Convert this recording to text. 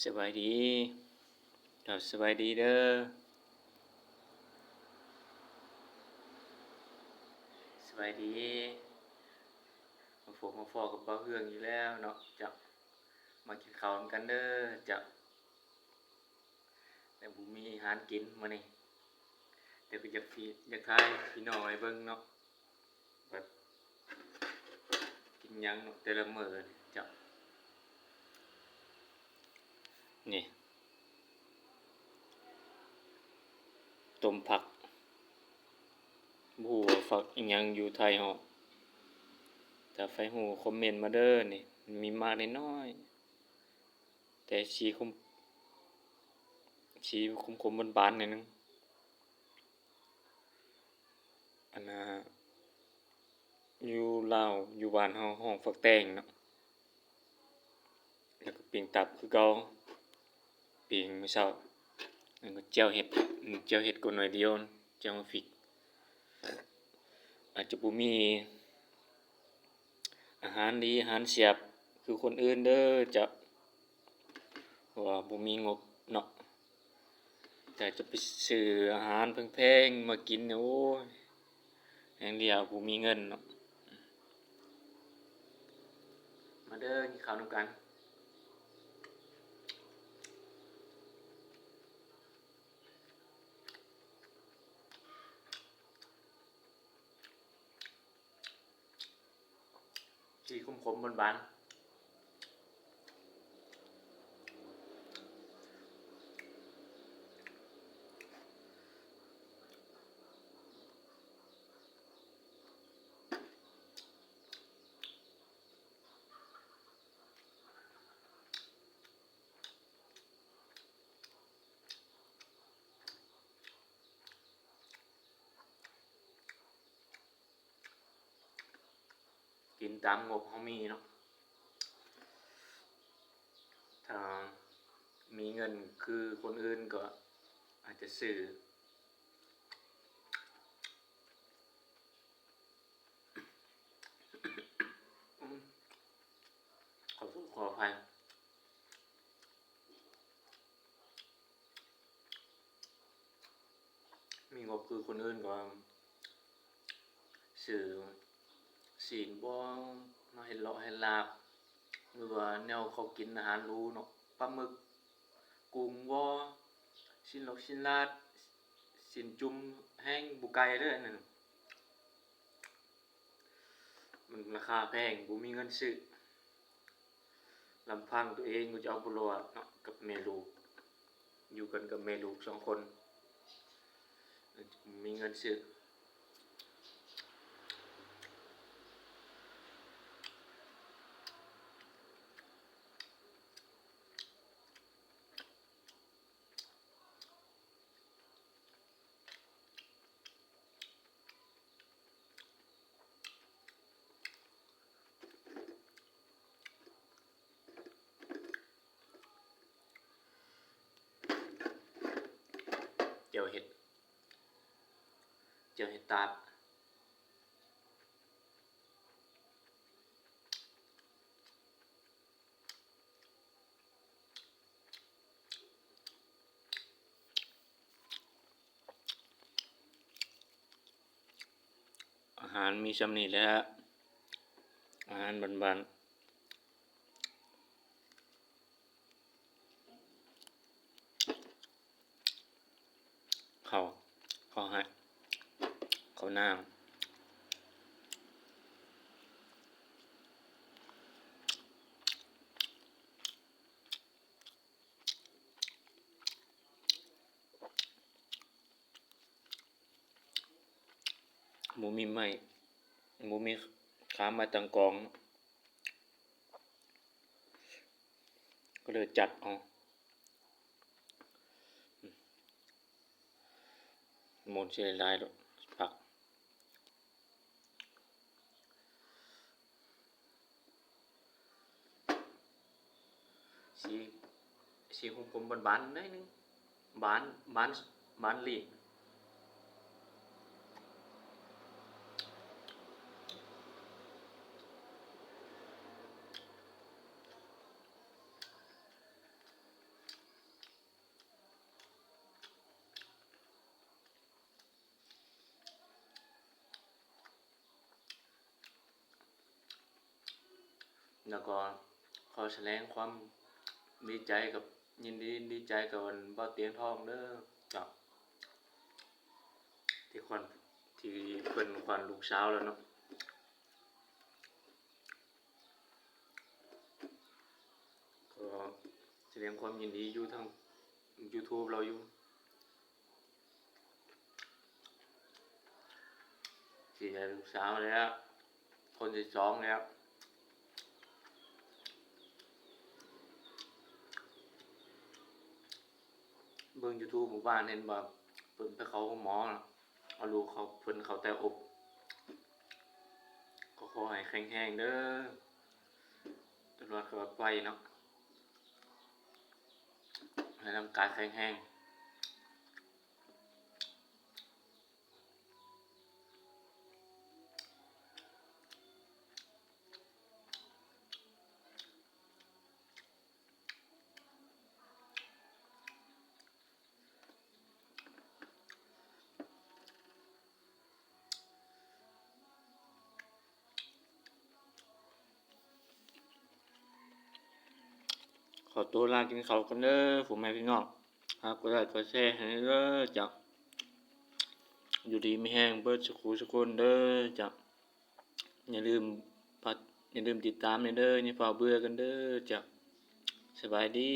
ສະບາຍດີ ຄັບ ສະບາຍດີເດີ ສະບາຍດີ ມາພົບມາພໍ້ກັບບ່າວເຮືອງອີກແລ້ວເນາະ ເຈົ້າ ມາກິນເຂົ້ານຳກັນເດີ ເຈົ້າ. ແຕ່ບໍ່ມີອາຫານກິນມື້ນີ້ ແຕ່ກໍຢາກ ຢາກຖ່າຍໃຫ້ພີ່ນ້ອງໄດ້ເບິ່ງເນາະ ແບບກິນຫຍັງເນາະ ແຕ່ລະມື້ເຈົ້າ. ນີ້ ຕົ້ມຜັກ ບໍ່ຮູ້ວ່າຜັກອີ່ຫຍັງຢູ່ໄທເຮົາ ຖ້າໃຜຮູ້ຄອມເມັນມາເດີ. ນີ້ ມັນມີໝາກນ້ອຍໆ ແຕ່ສີຂົມ ສີຂົມໆ ຫວານໆ ໜ້ອຍໜຶ່ງ. ອັນນ່າ ຢູ່ລາວ ຢູ່ບ້ານເຮົາຮ້ອງຝັກແຕງເນາະ ແລ້ວກໍປີ້ງຕັບຄືເກົ່າ ປີ້ງມື້ເຊົ້າ ແລ້ວກໍແຈ່ວເຫັດ ແຈ່ວເຫັດກໍໜ້ອຍດຽວ ແຈ່ວໝາກພິກ. ອາດຈະບໍ່ມີ ອາຫານດີອາຫານແຊບຄືຄົນອື່ນເດີເຈົ້າ ເພາະວ່າບໍ່ມີງົບເນາະ ແຕ່ຈະໄປຊື້ອາຫານແພງໆມາກິນ ໂອ້ຍ ແຮງດຽວບໍ່ມີເງິນເນາະ. ມາເດີ ກິນເຂົ້ານຳກັນ. ສີຂົມໆ ຫວານໆ. ກິນຕາມງົບເຮົາມີເນາະ ຖ້າມີເງິນຄືຄົນອື່ນກໍອາດຈະຊື້ ຂໍໂທດຂໍອະໄພ. ມີງົບຄືຄົນອື່ນກໍຊື້ຊີ້ນບໍ່ ມາເຮັດເລາະເຮັດລາບ ຫຼືວ່າແນວເຂົາກິນອາຫານຫຼູເນາະ ປາໝຶກ ກຸ້ງບໍ່ ຊີ້ນລົກຊີ້ນລາດ ຊີ້ນຈຸ່ມ ແຮງບໍ່ໄກເດີອັນນັ້ນ ມັນລາຄາແພງ ບໍ່ມີເງິນຊື້. ລຳພັງຕົວເອງກໍຈະເອົາບໍ່ລອດເນາະ ກັບແມ່ລູກ ຢູ່ກັນກັບແມ່ລູກສອງຄົນ ມີເງິນຊື້. ແຈ່ວເຫັດ ແຈ່ວເຫັດຕາບ. ອາຫານມີຊ່ຳນີ້ແຫຼະ ອາຫານບ້ານໆ. ເຂົ້າ ເຂົ້າໃຫ້ ເຂົ້າໜ້າ. ບໍ່ມີໄມ້ ບໍ່ມີຂາໄມ້ຕັ້ງກອງ ກໍເລີຍຈັດເອົາ ໝູນຊິຫຼາຍໆ ໂລດ ຜັກ. ສີ ສີຂົມໆ ຫວານໆ ໜ້ອຍໜຶ່ງ ຫວານ ຫວານ ຫວານລີ້ນ. ແລ້ວກໍຂໍສະແດງຄວາມດີໃຈກັບ ຍິນດີ ດີໃຈກັບອັນບ່າວຕຽງທອງເດີເຈົ້າ ທີ່ຂວັນ ທີ່ເພິ່ນຂວັນລູກສາວແລ້ວເນາະ. ກໍສະແດງຄວາມຍິນດີຢູ່ທາງ YouTube ລາວຢູ່ ທີ່ໄດ້ລູກສາວແລ້ວ ຄົນທີສອງແລ້ວ. ເບິ່ງ YouTube ໝູ່ບ້ານເຫັນວ່າເພິ່ນໄປເຂົ້າໂຮງໝໍ ເອົາລູກເຂົາ ເພິ່ນເຂົ້າໄຕ້ອົບ. ກໍຂໍໃຫ້ແຂງແຮງເດີ ຕຳຫຼວດກໍໄວເນາະ ໃຫ້ຮ່າງກາຍແຂງແຮງ. ຂໍໂຕລາກິນເຂົ້າກ່ອນເດີ ພໍ່ແມ່ພີ່ນ້ອງ. ຝາກກົດໄລ້ກົດແຊໃຫ້ເດີເຈົ້າ. ຢູ່ດີມີແຮງເບິດສູ່ຄູ່ສູ່ຄົນເດີເຈົ້າ. ຢ່າລືມ ຝາກ ຢ່າລືມຕິດຕາມແດ່ເດີ ຢ່າຟ້າວເບື່ອກັນເດີເຈົ້າ. ສະບາຍດີ.